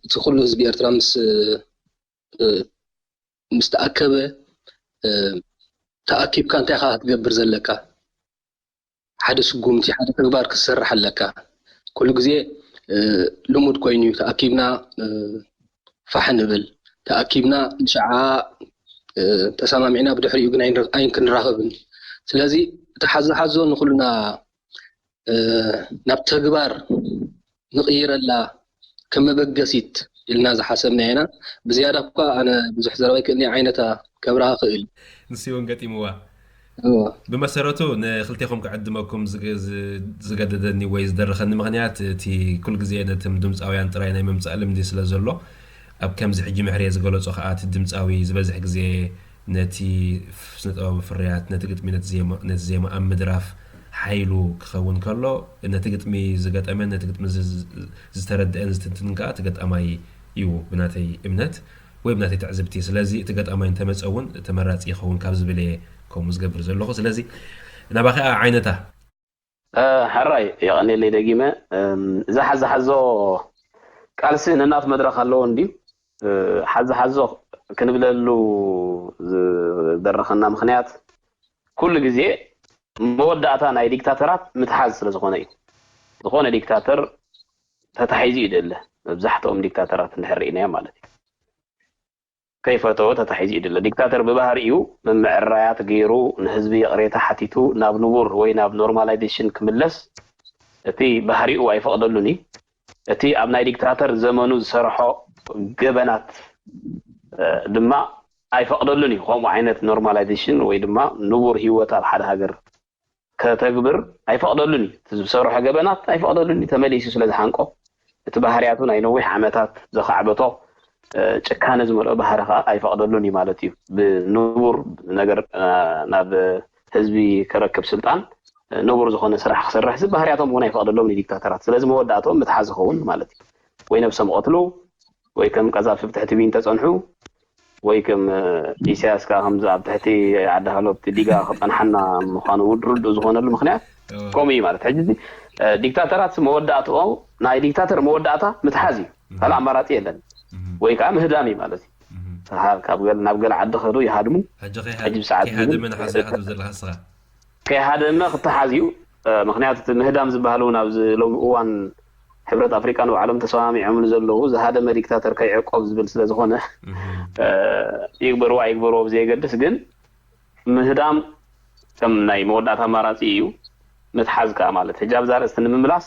እቲ ኩሉ ህዝቢ ኤርትራ ምስ ምስ ተኣከበ ተኣኪብካ እንታይ ኢኻ ክትገብር ዘለካ? ሓደ ስጉምቲ ሓደ ተግባር ክትሰርሕ ኣለካ። ኩሉ ግዜ ልሙድ ኮይኑ እዩ ተኣኪብና ፋሕ ንብል፣ ተኣኪብና ንሽዓ ተሰማሚዕና ብድሕሪኡ ግን ኣይን ክንራኸብን። ስለዚ እቲ ሓዞ ሓዞ ንኩልና ናብ ተግባር ንቕይረላ ከም መበገሲት ኢልና ዝሓሰብና ኢና። ብዝያዳ እኳ ኣነ ብዙሕ ዘረባ ኣይክእልን እየ ዓይነታ ከብርሃ ክእል። ንሱ እውን ገጢምዋ። ብመሰረቱ ንክልቴኹም ክዕድመኩም ዝገደደኒ ወይ ዝደረኸኒ ምኽንያት እቲ ኩል ግዜ ነቶም ድምፃውያን ጥራይ ናይ ምምፃእ ልምዲ ስለ ዘሎ ኣብ ከምዚ ሕጂ ምሕርየ ዝገለፆ ከዓ እቲ ድምፃዊ ዝበዝሕ ግዜ ነቲ ስነ ጥበባዊ ፍርያት ነቲ ግጥሚ ነቲ ዜማ ኣብ ምድራፍ ሓይሉ ክኸውን ከሎ ነቲ ግጥሚ ዝገጠመን ነቲ ግጥሚ ዝተረደአን ዝትንትንን ከዓ እቲ ገጣማይ እዩ ብናተይ እምነት ወይ ብናተይ ትዕዝብቲ። ስለዚ እቲ ገጣማይ እንተመፀ እውን ተመራፂ ይኸውን ካብ ዝብል እየ ከምኡ ዝገብር ዘለኹ። ስለዚ ናባኺ ዓይነታ። ሕራይ የቐንየለይ ደጊመ። እዛ ሓዚ ሓዞ ቃልሲ ነናቱ መድረኽ ኣለዎ እንድዩ። ሓዚ ሓዞ ክንብለሉ ዝደረኸና ምኽንያት ኩሉ ግዜ መወዳእታ ናይ ዲክታተራት ምትሓዝ ስለ ዝኾነ እዩ። ዝኾነ ዲክታተር ተታሒዙ እዩ ደለ። መብዛሕትኦም ዲክታተራት እንድሕር ርኢናዮም ማለት እዩ። ከይፈተወ ተታሒዙ እዩ ደለ። ዲክታተር ብባህሪኡ ምምዕራያት ገይሩ ንህዝቢ ይቕሬታ ሓቲቱ ናብ ንቡር ወይ ናብ ኖርማላይዜሽን ክምለስ እቲ ባህሪኡ ኣይፈቕደሉን እዩ። እቲ ኣብ ናይ ዲክታተር ዘመኑ ዝሰርሖ ገበናት ድማ ኣይፈቕደሉን እዩ። ከምኡ ዓይነት ኖርማላይዜሽን ወይ ድማ ንቡር ህይወት ኣብ ሓደ ሃገር ከተግብር ኣይፈቕደሉን እዩ። እቲ ዝሰርሖ ገበናት ኣይፈቕደሉን እዩ። ተመሊሱ ስለ ዝሓንቆ እቲ ባህርያቱ ናይ ነዊሕ ዓመታት ዘኻዕበቶ ጭካነ ዝመልኦ ባህሪ ከዓ ኣይፈቕደሉን እዩ ማለት እዩ። ብንቡር ነገር ናብ ህዝቢ ከረክብ ስልጣን ንቡር ዝኾነ ስራሕ ክሰርሕ ዚ ባህርያቶም እውን ኣይፈቕደሎም ንዲክታተራት። ስለዚ መወዳእቶም ምትሓዝ ይኸውን ማለት እዩ። ወይ ነብሶም ይቐትሉ ወይ ከም ቀዛፊ ብትሕቲ ቢን ተጸንሑ ወይ ከም ኢሳያስ ከዓ ከምዚ ኣብ ትሕቲ ዓዲ ሃሎ ኣብቲ ዲጋ ክጸንሓና ምዃኑ ውድ ርዱእ ዝኾነሉ ምኽንያት ከምኡ እዩ ማለት። ሕጂ እዚ ዲክታተራት መወዳእትኦ ናይ ዲክታተር መወዳእታ ምትሓዝ እዩ። ካልእ ኣማራጺ የለን። ወይ ከዓ ምህዳም እዩ ማለት እዩ። ካብ ገለ ናብ ገለ ዓዲ ከዱ ይሃድሙ። ሕጂ ሰዓት ከይሃደመ ንሓሰ ኢኻ ትብል ዘለኻ ንስኻ። ከይሃደመ ክተሓዝ እዩ። ምክንያቱ እቲ ምህዳም ዝበሃል እውን ኣብዚ ሎሚ እዋን ሕብረት ኣፍሪቃ ንባዕሎም ተሰማሚዖምሉ ዘለዉ ዝሃደመ ዲክታተር ከይዕቆብ ዝብል ስለ ዝኾነ ይግበርዋ ይግበርዎ ብዘየገድስ ግን ምህዳም ከም ናይ መወዳእታ ኣማራፂ እዩ። ምትሓዝ ከዓ ማለት ሕጂ ኣብዛ ርእስቲ ንምምላስ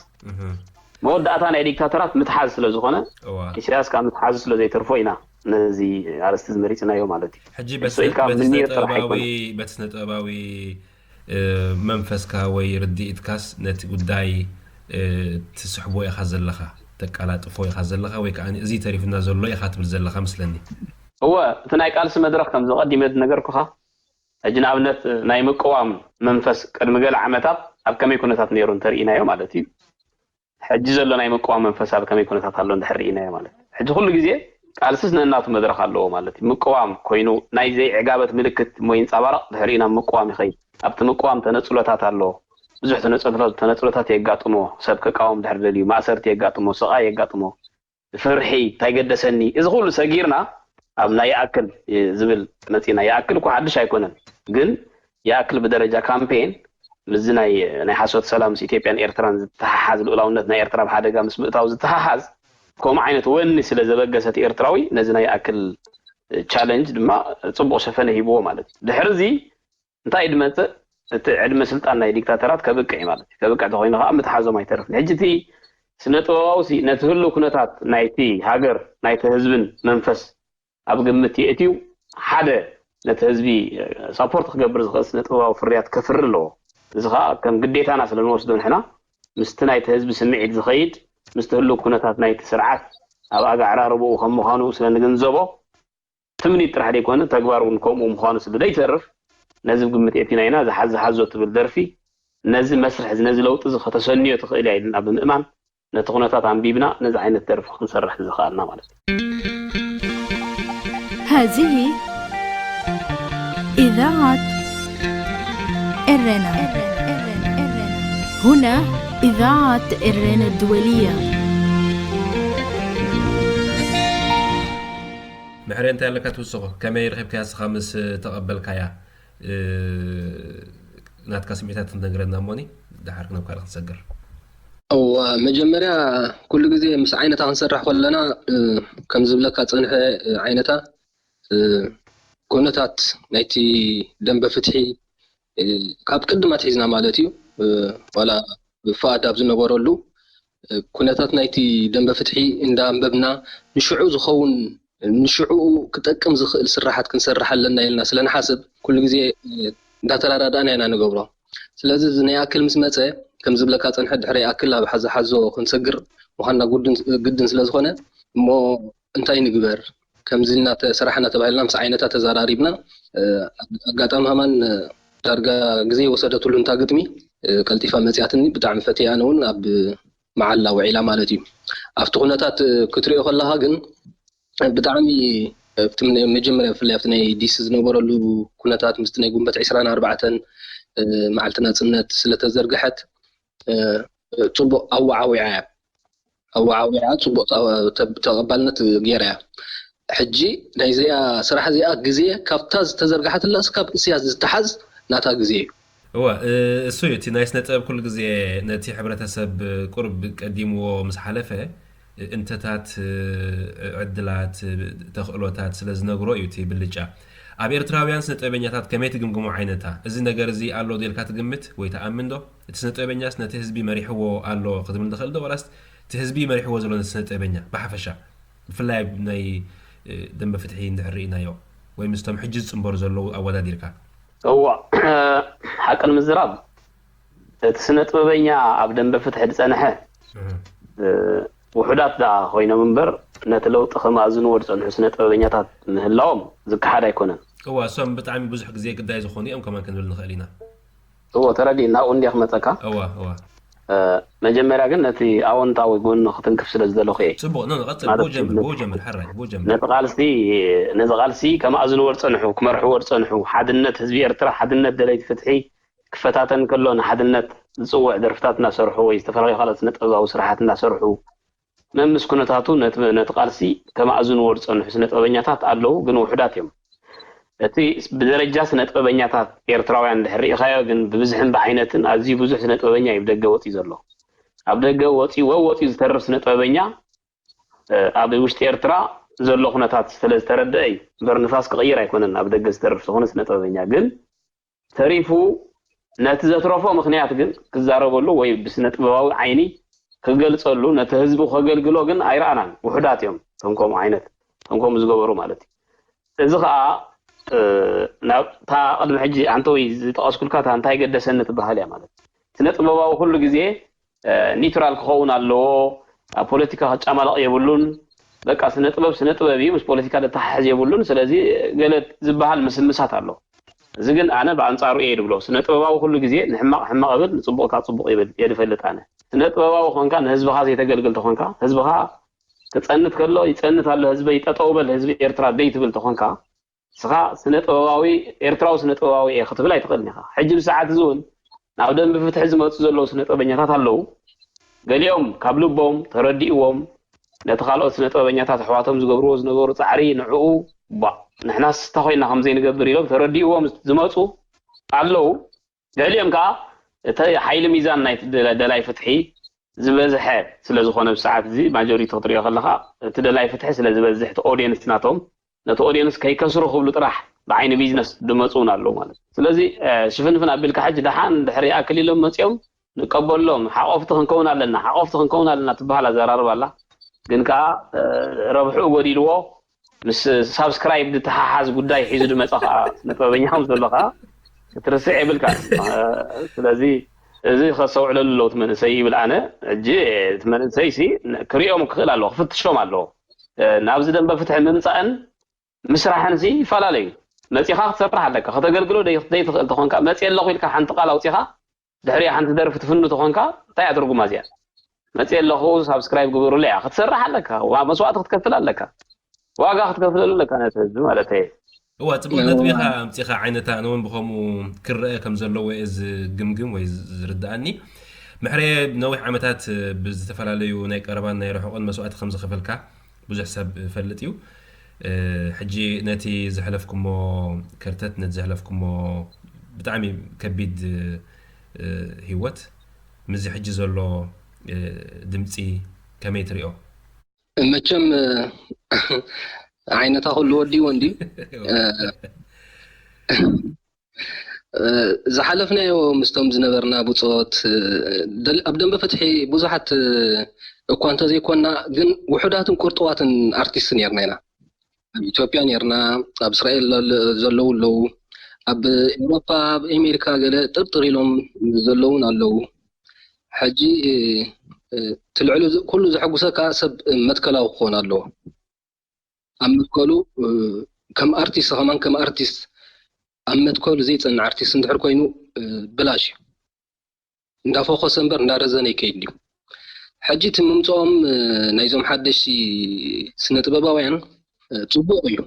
መወዳእታ ናይ ዲክታተራት ምትሓዝ ስለ ዝኾነ ኢሳያስ ከዓ ምትሓዙ ስለ ዘይተርፎ ኢና ነዚ ኣርእስቲ ዝመሪፅናዮ ማለት እዩ። ሕጂ በቲ ስነ ጥበባዊ በቲ ስነ ጥበባዊ መንፈስካ ወይ ርድኢትካስ ነቲ ጉዳይ ትስሕቦ ኢኻ ዘለኻ፣ ተቀላጥፎ ኢኻ ዘለኻ ወይ ከዓ እዚ ተሪፍና ዘሎ ኢኻ ትብል ዘለኻ መስለኒ። እወ፣ እቲ ናይ ቃልሲ መድረኽ ከምዚ ቀዲመ ዝነገርኩኻ፣ ሕጂ ንኣብነት ናይ ምቅዋም መንፈስ ቅድሚ ገለ ዓመታት ኣብ ከመይ ኩነታት ነይሩ እንተርኢናዮ ማለት እዩ። ሕጂ ዘሎ ናይ ምቅዋም መንፈስ ኣብ ከመይ ኩነታት ኣሎ እንድሕር ርኢናዮ ማለት እዩ። ሕጂ ኩሉ ግዜ ቃልስስ ነናቱ መድረኽ ኣለዎ ማለት እዩ። ምቅዋም ኮይኑ ናይ ዘይዕጋበት ምልክት እሞ ይንጸባረቕ፣ ድሕሪኡ ናብ ምቅዋም ይኸይድ። ኣብቲ ምቅዋም ተነጽሎታት ኣሎ። ብዙሕ ተነጽሎታት ተነጽሎታት የጋጥሞ። ሰብ ክቃወም ድሕር ደልዩ ማእሰርቲ የጋጥሞ፣ ስቓይ የጋጥሞ። ፍርሒ እንታይ ገደሰኒ፣ እዚ ኩሉ ሰጊርና ኣብ ናይ ይኣክል ዝብል መፂና። ይኣክል እኮ ሓድሽ ኣይኮነን፣ ግን ይኣክል ብደረጃ ካምፔን ምስዚ ናይ ናይ ሓሶት ሰላም ምስ ኢትዮጵያን ኤርትራን ዝተሓሓዝ፣ ልኡላውነት ናይ ኤርትራ ኣብ ሓደጋ ምስ ምእታው ዝተሓሓዝ ከምኡ ዓይነት ወኒ ስለ ዘበገሰት ኤርትራዊ ነዚ ናይ ይኣክል ቻለንጅ ድማ ፅቡቕ ሸፈነ ሂብዎ ማለት እዩ። ድሕሪ እዚ እንታይ እዩ ዝመፅእ? እቲ ዕድመ ስልጣን ናይ ዲክታተራት ከብቅዕ እዩ ማለት እዩ። ከብቅዕ ተኮይኑ ከዓ ምትሓዞም ኣይተርፍን። ሕጂ እቲ ስነ ጥበባዊ ሲ ነቲ ህልው ኩነታት ናይቲ ሃገር ናይቲ ህዝብን መንፈስ ኣብ ግምት የእትዩ ሓደ ነቲ ህዝቢ ሳፖርት ክገብር ዝኽእል ስነ ጥበባዊ ፍርያት ከፍሪ ኣለዎ። እዚ ከዓ ከም ግዴታና ስለ ንወስዶ ንሕና ምስቲ ናይቲ ህዝቢ ስምዒት ዝኸይድ ምስቲ ህልው ኩነታት ናይቲ ስርዓት ኣብ ኣጋዕራርብኡ ከም ምዃኑ ስለ ንግንዘቦ ትምኒት ጥራሕ ዘይኮነ ተግባር እውን ከምኡ ምዃኑ ስለ ዘይተርፍ ነዚ ብግምት የእቲና ኢና። ዝሓዝ ዝሓዞ ትብል ደርፊ ነዚ መስርሕ እዚ ነዚ ለውጢ እዚ ከተሰንዮ ትኽእል እያ ኢልና ብምእማን ነቲ ኩነታት ኣንቢብና ነዚ ዓይነት ደርፊ ክንሰርሕ ዝኸኣልና ማለት እዩ። هذه إذاعة إرنا. هنا إذاعة إرنا الدولية. ምሕረ እንታይ ኣለካ ትውስኾ? ከመይ ረኺብካያ ንስኻ ምስ ተቐበልካያ? ናትካ ስምዒታት ትነግረና እሞኒ ድሓር ናብ ካልእ ክንሰግር። እዋ መጀመርያ ኩሉ ግዜ ምስ ዓይነታ ክንሰርሕ ከለና ከም ዝብለካ ፀንሐ ዓይነታ ኩነታት ናይቲ ደንበ ፍትሒ ካብ ቅድም ኣትሒዝና ማለት እዩ ዋላ ፍቓድ ኣብ ዝነበረሉ ኩነታት ናይቲ ደንበ ፍትሒ እንዳኣንበብና ንሽዑ ዝኸውን ንሽዑ ክጠቅም ዝኽእል ስራሓት ክንሰርሕ ኣለና ኢልና ስለ ንሓስብ ኩሉ ግዜ እንዳተረዳዳእና ኢና ንገብሮ። ስለዚ እዚ ናይ ኣክል ምስ መፀ ከም ዝብለካ ፀንሐ ድሕሪ ኣክል ኣብ ሓዞ ሓዞ ክንሰግር ምዃንና ግድን ስለ ዝኾነ እሞ እንታይ ንግበር ከምዚ ኢልና ስራሕና ተባሂልና ምስ ዓይነታ ተዘራሪብና ኣጋጣሚ ሃማን ዳርጋ ግዜ ወሰደትሉ እንታ ግጥሚ ቀልጢፋ መፅያትኒ ብጣዕሚ ፈትየ ኣነ እውን ኣብ መዓላ ውዒላ ማለት እዩ ኣብቲ ኩነታት ክትሪኦ ከለካ ግን ብጣዕሚ ኣብቲ መጀመርያ ብፍላይ ኣብቲ ናይ ዲሲ ዝነበረሉ ኩነታት ምስቲ ናይ ጉንበት ዕስራን ኣርባዕተን መዓልቲ ናፅነት ስለተዘርግሐት ፅቡቕ ኣወዓዊዓ እያ ኣወዓዊዓ ፅቡቕ ተቐባልነት ገይራ እያ ሕጂ ናይዚኣ ስራሕ እዚኣ ግዜ ካብታ ዝተዘርግሓትላ እስካብ እስያ ዝተሓዝ ናታ ግዜ እዩ እወ እሱ እዩ እቲ ናይ ስነ ጥበብ ኩሉ ግዜ ነቲ ሕብረተሰብ ቁርብ ቀዲምዎ ምስ ሓለፈ እንተታት ዕድላት ተኽእሎታት ስለ ዝነግሮ እዩ እቲ ብልጫ ኣብ ኤርትራውያን ስነ ጥበበኛታት ከመይ ትግምግሞ ዓይነታ እዚ ነገር እዚ ኣሎ ዶ ኢልካ ትግምት ወይ ተኣምን ዶ እቲ ስነ ጥበበኛስ ነቲ ህዝቢ መሪሕዎ ኣሎ ክትብል ትኽእል ዶ ዋላስ እቲ ህዝቢ መሪሕዎ ዘሎ ነቲ ስነ ጥበበኛ ብሓፈሻ ብፍላይ ናይ ደንበ ፍትሒ እንድሕር ርኢናዮ ወይ ምስቶም ሕጂ ዝፅንበሩ ዘለዉ ኣወዳዲርካ እዋ ሓቂ ንምዝራብ እቲ ስነ ጥበበኛ ኣብ ደንበ ፍትሒ ዝፀንሐ ውሑዳት ደኣ ኮይኖም እምበር ነቲ ለውጢ ከማእዝንዎ ዝፀንሑ ስነ ጥበበኛታት ምህላዎም ዝከሓድ ኣይኮነን እዋ እሶም ብጣዕሚ ብዙሕ ግዜ ግዳይ ዝኾኑ እዮም ከማን ክንብል ንኽእል ኢና እዎ ተረዲእና ኣብኡ እንድየ ክመፀካ እዋ እዋ መጀመርያ ግን ነቲ ኣወንታዊ ጎኑ ክትንክፍ ስለ ዝደለኹ እየ ፅቡቅ ኖ ቀፅል ማለት ብኡ ጀምር ብኡ ጀምር ሕራይ ብኡ ጀምር ነቲ ቃልሲ ነዚ ቃልሲ ከማእዝንዎ ዝፀንሑ ክመርሕዎ ዝፀንሑ ሓድነት ህዝቢ ኤርትራ ሓድነት ደለይቲ ፍትሒ ክፈታተን ከሎ ንሓድነት ዝፅውዕ ደርፍታት እናሰርሑ ወይ ዝተፈላለዩ ካልኦት ስነ ጥበባዊ ስራሓት እናሰርሑ መምስ ኩነታቱ ነቲ ቃልሲ ከማእዝንዎ ዝፀንሑ ስነ ጥበበኛታት ኣለዉ ግን ውሑዳት እዮም እቲ ብደረጃ ስነ ጥበበኛታት ኤርትራውያን እንድሕር ርኢኻዮ ግን ብብዝሕን ብዓይነትን ኣዝዩ ብዙሕ ስነ ጥበበኛ እዩ ብደገ ወፂኡ ዘሎ። ኣብ ደገ ወፂኡ ወፂኡ ዝተርፍ ስነ ጥበበኛ ኣብ ውሽጢ ኤርትራ ዘሎ ኩነታት ስለ ዝተረደአ እዩ እምበር ንፋስ ክቕይር ኣይኮነን ኣብ ደገ ዝተርፍ ዝኾነ ስነ ጥበበኛ ግን ተሪፉ ነቲ ዘትረፎ ምኽንያት ግን ክዛረበሉ ወይ ብስነ ጥበባዊ ዓይኒ ክገልጸሉ ነቲ ህዝቡ ከገልግሎ ግን ኣይረኣናን። ውሑዳት እዮም እቶም ከምኡ ዓይነት እቶም ከምኡ ዝገበሩ ማለት እዩ። እዚ ከዓ ናብታ ቅድሚ ሕጂ ኣንተ ወይ ዝጠቐስኩልካ እታ እንታይ ገደሰኒ ትበሃል እያ ማለት ስነ ጥበባዊ ኩሉ ግዜ ኒውትራል ክኸውን ኣለዎ። ኣብ ፖለቲካ ክጫማለቕ የብሉን። በቃ ስነ ጥበብ ስነ ጥበብ እዩ፣ ምስ ፖለቲካ ዘተሓሕዝ የብሉን። ስለዚ ገለ ዝበሃል ምስምሳት ኣሎ። እዚ ግን ኣነ ብኣንጻሩ እየ ድብሎ። ስነ ጥበባዊ ኩሉ ግዜ ንሕማቕ ሕማቕ ይብል፣ ንጽቡቕ ካብ ጽቡቕ ይብል እየ ድፈልጥ ኣነ። ስነ ጥበባዊ ኮንካ ንህዝብኻ ዘይተገልግል ተኾንካ፣ ህዝብኻ ክጸንት ከሎ ይጸንት ኣሎ ህዝበይ ጠጠው በል ህዝቢ ኤርትራ ደይ ትብል ተኾንካ፣ ንስኻ ስነ ጥበባዊ ኤርትራዊ ስነ ጥበባዊ እየ ክትብል ኣይትኽእልን ኢኻ። ሕጂ ብሰዓት እዚ እውን ናብ ደንቢ ፍትሒ ዝመፁ ዘለዉ ስነ ጥበበኛታት ኣለዉ። ገሊኦም ካብ ልቦም ተረዲእዎም ነቲ ካልኦት ስነ ጥበበኛታት ኣሕዋቶም ዝገብርዎ ዝነበሩ ፃዕሪ ንዕኡ ባ ንሕናስ እንታይ ኮይና ከም ዘይንገብር ኢሎም ተረዲእዎም ዝመፁ ኣለዉ። ገሊኦም ከዓ እቲ ሓይሊ ሚዛን ናይ ደላይ ፍትሒ ዝበዝሐ ስለ ዝኾነ ብሰዓት እዚ ማጆሪቲ ክትሪኦ ከለኻ እቲ ደላይ ፍትሒ ስለ ዝበዝሕ እቲ ኦዲየንስ ናቶም ነቲ ኦዲየንስ ከይከስሩ ክብሉ ጥራሕ ብዓይኒ ቢዝነስ ድመፁ እውን ኣለዉ ማለት እዩ። ስለዚ ሽፍንፍን ኣቢልካ ሕጂ ደሓን ድሕሪ ይኣክል ኢሎም መፂኦም ንቀበሎም ሓቆፍቲ ክንከውን ኣለና ሓቆፍቲ ክንከውን ኣለና ትበሃል ኣዘራርባ ኣላ። ግን ከዓ ረብሕኡ ጎዲልዎ ምስ ሳብስክራይብ ዝተሓሓዝ ጉዳይ ሒዙ ድመፀ ከዓ ስነጥበበኛ ከም ዘሎ ከዓ ክትርስዕ የብልካ። ስለዚ እዚ ከስተውዕለሉ ኣለዎ እቲ መንእሰይ ይብል ኣነ። ሕጂ እቲ መንእሰይ ሲ ክሪኦም ክኽእል ኣለዎ ክፍትሾም ኣለዎ። ናብዚ ደንበ ፍትሒ ምምፃእን ምስራሕን ሲ ይፈላለዩ። መፂኻ ክትሰርሕ ኣለካ። ከተገልግሎ ዘይትኽእል ተኾንካ መፂ ኣለኹ ኢልካ ሓንቲ ቃል ኣውፂኻ ድሕሪኣ ሓንቲ ደርፊ ትፍኑ ተኾንካ እንታይ እያ ትርጉማ እዚኣ? መፅየ ኣለኹ ሳብስክራይብ ግበሩለይ እያ ክትሰርሕ ኣለካ መስዋእቲ ክትከፍል ኣለካ ዋጋ ክትከፍለሉ ኣለካ ነቲ ህዝቢ ማለት እየ። እዋ ፅቡቅ ነጥቢ ኢኻ ኣምፂኻ ዓይነት ኣነ እውን ብከምኡ ክረአ ከም ዘለዎ እየ ዝግምግም ወይ ዝርድኣኒ። ምሕረየ ነዊሕ ዓመታት ብዝተፈላለዩ ናይ ቀረባን ናይ ርሑቕን መስዋእቲ ከም ዝኸፈልካ ብዙሕ ሰብ ይፈልጥ እዩ። ሕጂ ነቲ ዘሕለፍኩሞ ከርተት ነቲ ዘሕለፍኩሞ ብጣዕሚ ከቢድ ህይወት ምስዚ ሕጂ ዘሎ ድምፂ ከመይ ትሪኦ? መቸም ዓይነታ ኩሉ ወዲዎ እንዲ ዝሓለፍናዮ ምስቶም ዝነበርና ብፆት ኣብ ደንበ ፍትሒ ብዙሓት እኳ እንተዘይኮና ግን ውሑዳትን ቁርጥዋትን ኣርቲስት ነርና ኢና። ኣብ ኢትዮጵያ ነርና፣ ኣብ እስራኤል ዘለዉ ኣለዉ፣ ኣብ ኤውሮፓ ኣብ ኣሜሪካ ገለ ጥርጥር ኢሎም ዘለዉን ኣለዉ። ሕጂ እቲ ልዕሊ ኩሉ ዘሐጉሰካ ሰብ መትከላዊ ክኾን ኣለዎ። ኣብ መትከሉ ከም ኣርቲስት ከማን ከም ኣርቲስት ኣብ መትከሉ ዘይጸንዕ ኣርቲስት እንድሕር ኮይኑ ብላሽ እዩ። እንዳፎኸሰ እምበር እንዳረዘነ ይከይድ ድዩ? ሕጂ እቲ ምምፅኦም ናይዞም ሓደሽቲ ስነ ጥበባውያን ፅቡቅ እዩ፣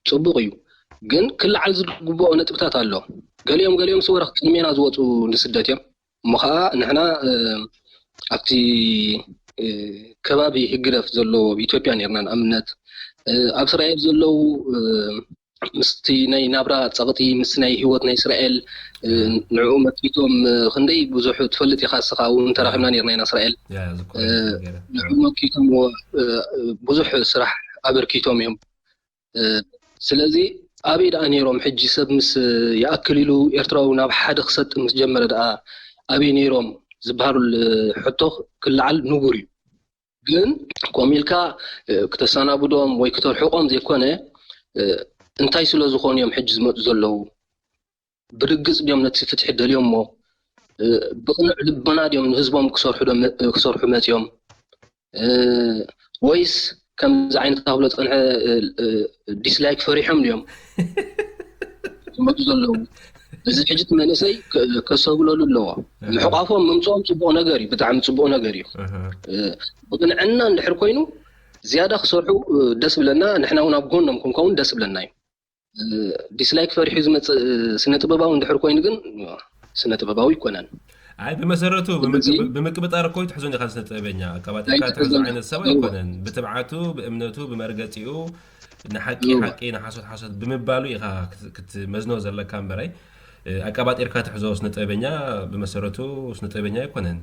ፅቡቅ እዩ። ግን ክለዓል ዝግብኦ ነጥብታት ኣሎ። ገሊኦም ገሊኦም ስወረ ቅድሜና ዝወፁ ንስደት እዮም። እሞ ከዓ ንሕና ኣብቲ ከባቢ ህግደፍ ዘሎ ኢትዮጵያ ነርና ንኣብነት ኣብ እስራኤል ዘለዉ ምስቲ ናይ ናብራ ፀቕጢ ምስ ናይ ህይወት ናይ እስራኤል ንዕኡ መኪቶም ክንደይ ብዙሕ ትፈልጥ ኢኻ እስኻ እውን ተራኺብና ነርና ኢና እስራኤል ንዕኡ መኪቶም ብዙሕ ስራሕ ኣበርኪቶም እዮም ስለዚ ኣበይ ደኣ ነይሮም ሕጂ ሰብ ምስ ይኣክል ኢሉ ኤርትራዊ ናብ ሓደ ክሰጥ ምስ ጀመረ ደኣ ኣበይ ነይሮም ዝበሃሉ ሕቶ ክለዓል ንቡር እዩ ግን ከምኡ ኢልካ ክተሰናብዶም ወይ ክተርሕቆም ዘይኮነ እንታይ ስለ ዝኾኑ እዮም ሕጂ ዝመፁ ዘለዉ ብርግፅ ድዮም ነቲ ፍትሒ ደልዮሞ ብቕኑዕ ልቦና ድዮም ንህዝቦም ክሰርሑ መፅዮም ወይስ ከምዚ ዓይነት ክብሎ ዝፀንሐ ዲስላይክ ፈሪሖም ድዮም ዝመፁ ዘለዉ እዚ ሕጂ እቲ መንእሰይ ከሰብለሉ ኣለዎ ምሕቋፎም ምምፅኦም ፅቡቅ ነገር እዩ ብጣዕሚ ፅቡቅ ነገር እዩ ብቅንዕና እንድሕር ኮይኑ ዝያዳ ክሰርሑ ደስ ብለና ንሕና እውን ኣብ ጎኖም ክንከውን ደስ ብለና እዩ ዲስላይክ ፈሪሑ ዝመፅእ ስነ ጥበባዊ እንድሕር ኮይኑ ግን ስነ ጥበባዊ ይኮነን ኣይ ብመሰረቱ ብምቅብጣር እኮ ትሕዞን ኢካ ስነ ጥበበኛ ኣቀባጢርካ ትሕዞ ዓይነት ሰብ ኣይኮነን ብትብዓቱ ብእምነቱ ብመርገፂኡ ንሓቂ ሓቂ ንሓሶት ሓሶት ብምባሉ ኢኻ ክትመዝኖ ዘለካ እምበራይ፣ ኣቀባጢርካ ትሕዞ ስነጥበበኛ ብመሰረቱ ስነጥበበኛ ኣይኮነን።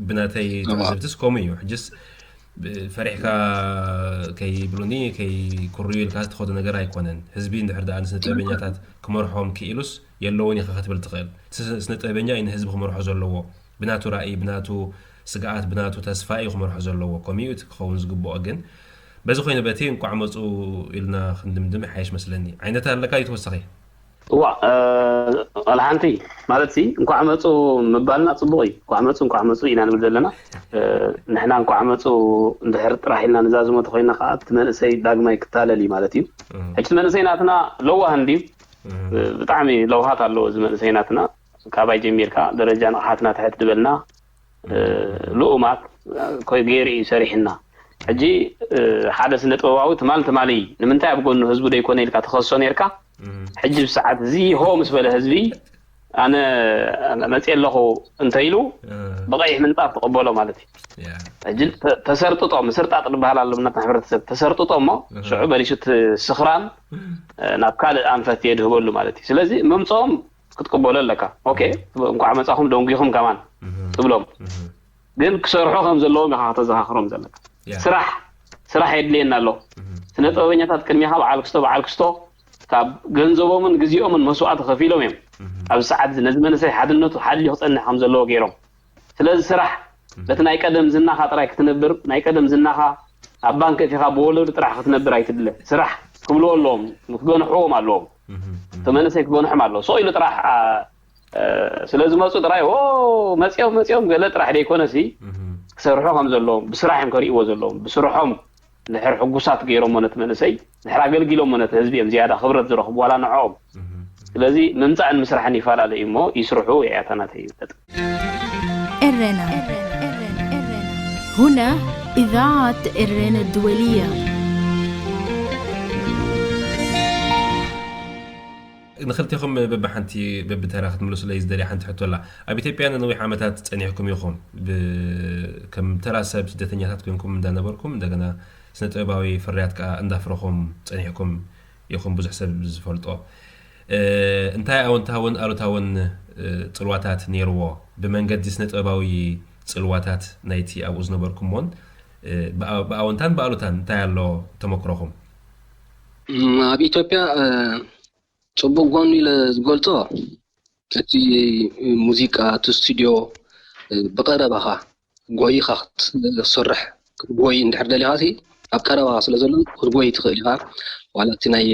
ብናተይ ትዕዝብትስ ከምኡ እዩ። ሕጅስ ፈሪሕካ ከይብሉኒ ከይኩርዩ ኢልካ ዝተኸዶ ነገር ኣይኮነን። ህዝቢ እንድሕር ደኣ ንስነጥበበኛታት ክመርሖም ክኢሉስ የለውን ኢኻ ክትብል ትኽእል። ስነጥበበኛ እዩ ንህዝቢ ክመርሖ ዘለዎ። ብናቱ ራእይ፣ ብናቱ ስግኣት፣ ብናቱ ተስፋ እዩ ክመርሖ ዘለዎ። ከምኡ እዩ እቲ ክኸውን ዝግብኦ። ግን በዚ ኮይኑ በቲ እንቋዕ መፁ ኢልና ክንድምድም ይሓይሽ መስለኒ። ዓይነት ኣለካ እዩ ተወሳኺ? እዋ፣ ኣልሓንቲ ማለት ሲ እንኳዕ መፁ ምባልና ፅቡቅ እዩ። እንኳዕ መፁ እንኳዕ መፁ ኢና ንብል ዘለና። ንሕና እንኳዕ መፁ እንድሕር ጥራሕ ኢልና ንዛዝሞ ተኮይና ከዓ እቲ መንእሰይ ዳግማይ ክታለል እዩ ማለት እዩ። ሕጂ እቲ መንእሰይ ናትና ለዋህ እንድዩ፣ ብጣዕሚ ለውሃት ኣለዎ እዚ መንእሰይ ናትና። ካባይ ጀሚርካ ደረጃ ንቕሓትና ትሕት ዝበልና ልኡማት ኮይ ገይሩ እዩ ሰሪሕና። ሕጂ ሓደ ስነ ጥበባዊ ትማል ትማሊ ንምንታይ ኣብ ጎኑ ህዝቡ ደይኮነ ኢልካ ትኸሶ ነርካ። ሕጂ ብሰዓት እዚ ሆ ምስ በለ ህዝቢ ኣነ መፅየ ኣለኹ እንተኢሉ ብቐይሕ ምንፃፍ ትቕበሎ ማለት እዩ። ሕጂ ተሰርጥጦ ምስርጣጥ ዝበሃል ኣሎ እምነት ሕብረተሰብ ተሰርጥጦ እሞ ሽዑ በሊሱ እቲ ስኽራን ናብ ካልእ ኣንፈት የድህበሉ ማለት እዩ። ስለዚ ምምፅኦም ክትቅበሎ ኣለካ። ኦኬ እንኳዕ መፃኹም ደንጉኹም ከማን ትብሎም፣ ግን ክሰርሑ ከም ዘለዎም ኢኻ ከተዘኻኽሮም ዘለካ። ስራሕ ስራሕ የድልየና ኣሎ። ስነ ጥበበኛታት ቅድሚኻ በዓል ክስቶ በዓል ክስቶ ካብ ገንዘቦምን ግዜኦምን መስዋእቲ ከፊሎም እዮም ኣብዚ ሰዓት እዚ ነዚ መንእሰይ ሓድነቱ ሓልዩ ክፀንሕ ከም ዘለዎ ገይሮም። ስለዚ ስራሕ በቲ ናይ ቀደም ዝናኻ ጥራይ ክትነብር ናይ ቀደም ዝናኻ ኣብ ባንክ እቲኻ ብወለዱ ጥራሕ ክትነብር ኣይትድለ። ስራሕ ክብልዎ ኣለዎም፣ ክገንሕዎም ኣለዎም። እቲ መንእሰይ ክገንሖም ኣለዎ። ስቕ ኢሉ ጥራሕ ስለ ዝመፁ ጥራይ ኦ መፅኦም መፅኦም ገለ ጥራሕ ደይኮነሲ ክሰርሑ ከም ዘለዎም ብስራሕ እዮም ከርእይዎ ዘለዎም። ብስርሖም ድሕር ሕጉሳት ገይሮሞ ነቲ መንእሰይ ድሕር ኣገልጊሎሞ ነቲ ህዝቢ እዮም ዝያዳ ክብረት ዝረኽቡ ዋላ ንዕኦም። ስለዚ ምምፃእን ምስራሕን ይፈላለ እዩ እሞ ይስርሑ እያ እታ ናተይ ነጥቢ። ኤረና هنا إذاعة إرينا الدولية. ንክልቴኹም በብሓንቲ በብተራ ክትምልሱለይ ዝደልያ ሓንቲ ሕቶ ኣላ። ኣብ ኢትዮጵያ ንነዊሕ ዓመታት ጸኒሕኩም ኢኹም። ከም ተራ ሰብ ስደተኛታት ኮይንኩም እንዳነበርኩም እንደገና ስነ ጥበባዊ ፍርያት ከኣ እንዳፍረኹም ጸኒሕኩም ኢኹም ብዙሕ ሰብ ዝፈልጦ። እንታይ ኣወንታውን ኣሉታውን ጽልዋታት ነይርዎ? ብመንገዲ ስነ ጥበባዊ ጽልዋታት ናይቲ ኣብኡ ዝነበርኩምዎን ብኣወንታን ብኣሉታን እንታይ ኣሎ ተመክሮኹም? ኣብ ኢትዮጵያ ጽቡቕ ጎኑ ኢለ ዝገልጾ እቲ ሙዚቃ እቲ ስቱድዮ ብቐረባኻ ጎይኻ ክትሰርሕ ክትጎይ እንድሕር ደሊኻ ሲ ኣብ ቀረባኻ ስለ ዘሎ ክትጎይ ትኽእል ኢኻ። ዋላ እቲ ናይ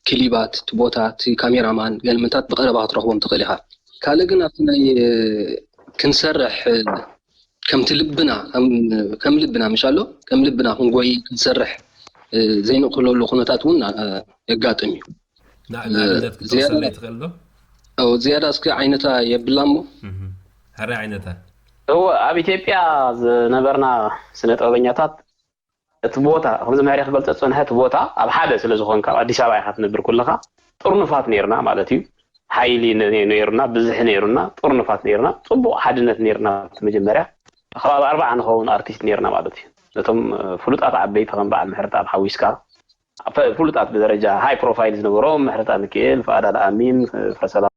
ክሊባት እቲ ቦታ እቲ ካሜራማን ገልምንታት ብቐረባ ክትረኽቦም ትኽእል ኢኻ። ካልእ ግን ኣብቲ ናይ ክንሰርሕ ከምቲ ልብና ከም ልብና ምሽ ኣሎ ከም ልብና ክንጎይ ክንሰርሕ ዘይንእክለሉ ኩነታት እውን የጋጥም እዩ። ንኣብነት ክትወስደለይ ትኽእል ዶ? ዝያዳ እስኪ ዓይነታ የብላ እሞ። ሕራይ ዓይነታ። እወ ኣብ ኢትዮጵያ ዝነበርና ስነ ጥበበኛታት እቲ ቦታ ከምዚ ምሕሪ ክገልፀ ዝፀንሐ እቲ ቦታ ኣብ ሓደ ስለ ዝኾንካ ኣብ ኣዲስ ኣበባ ኢኻ ትነብር ኩለኻ ጥርኑፋት ነይርና ማለት እዩ። ሓይሊ ነይሩና፣ ብዝሒ ነይሩና፣ ጥርኑፋት ነይርና፣ ፅቡቕ ሓድነት ነይርና። እቲ መጀመርያ ከባቢ ኣርባዓ ንኸውን ኣርቲስት ነይርና ማለት እዩ። ነቶም ፍሉጣት ዓበይቲ ከም በዓል ምሕረተኣብ ሓዊስካ ፍሉጣት ብደረጃ ሃይ ፕሮፋይል ዝነበሮም ምሕረተኣብ ሚኪኤል፣ ፍኣድ ኣልኣሚን፣ ፍረሰላም